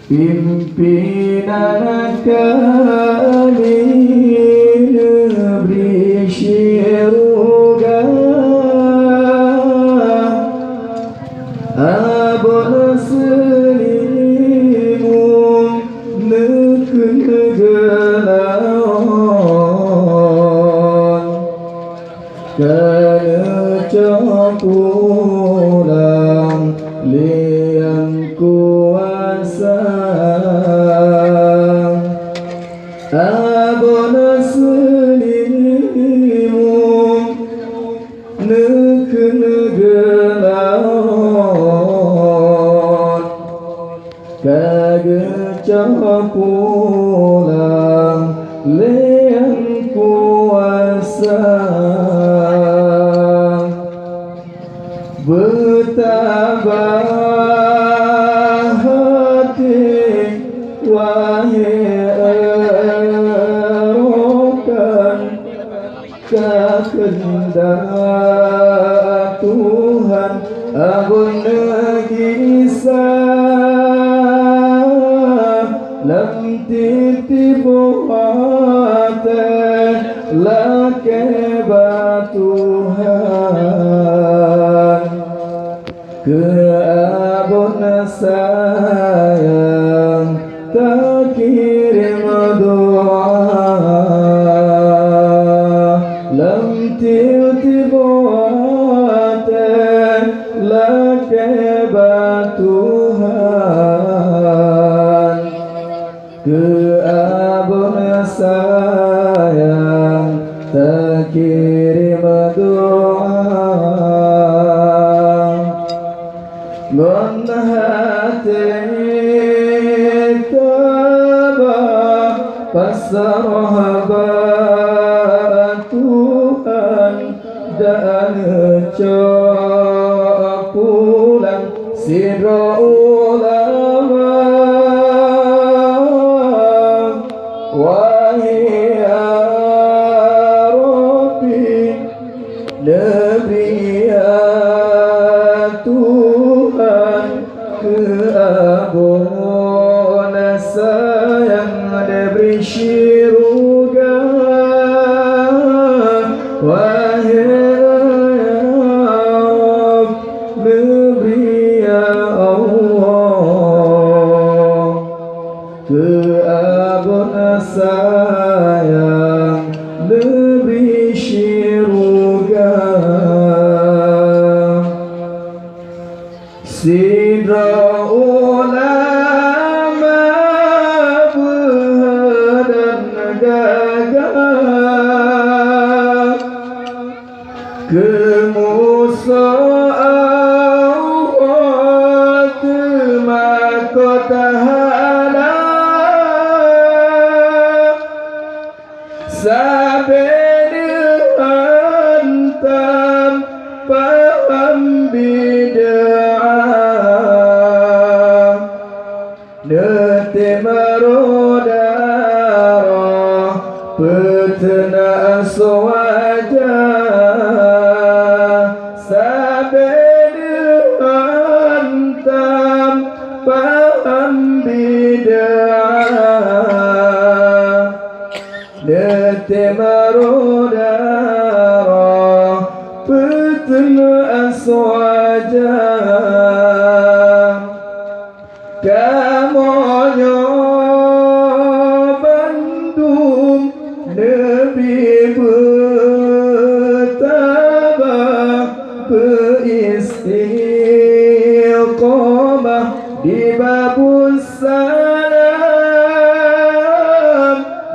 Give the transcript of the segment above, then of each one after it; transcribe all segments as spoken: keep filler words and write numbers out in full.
Pimpinan kami neubri syeuruga, Abon Seulimeum neukheun geulawan. Ka neucok pulang lé nyang kuasa, Abon Seulimeum neukheun geulawan. Ka geucok pulang lé nyang kuasa. Beutabah até, wahé roh kan, ka keundak Tuhan Abon gisa lam tieb-tieb watée lakée bak Tuhan. Keu Abon sayang takirém doa lam tieb-tieb watée lakée bak Tuhan. Keu Abon sayang takirém doa. Ngon até tabah pasrah bak Tuhan. Dan cok pulang sidroe ulama, wahé ya Rabbi, neubri ya Tuhan. Keu Abon sayang neubri syeuruga, wahé Rabb, neubri ya Allah. Keu Abon sayang neubri syeuruga. Sidroe ulama beuhe dan gagah, keu musoh Allah teumakot hana. Sabe deuh hantam paham bid'ah, neutem roda roh peuteun aswaja. Sabe deuh hantam paham bid'ah, neutem roda roh peuteun aswaja. Kamoe nyoe bandum neubi beutabah, beuistiqomah di Babussalam.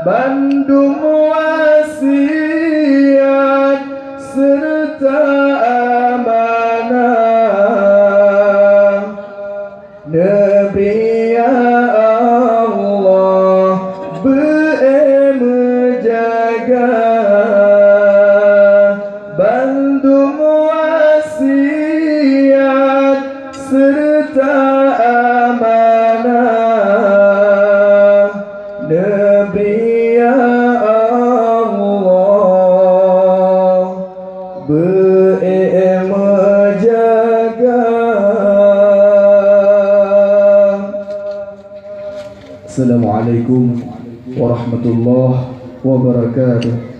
Bandum wasiat seureuta amanah, neubri ya Allah beu-ék meujaga. Bandum wasiat seureuta amanah, neubri ya Allah beu-ék meujaga. Assalamualaikum warahmatullahi wabarakatuh.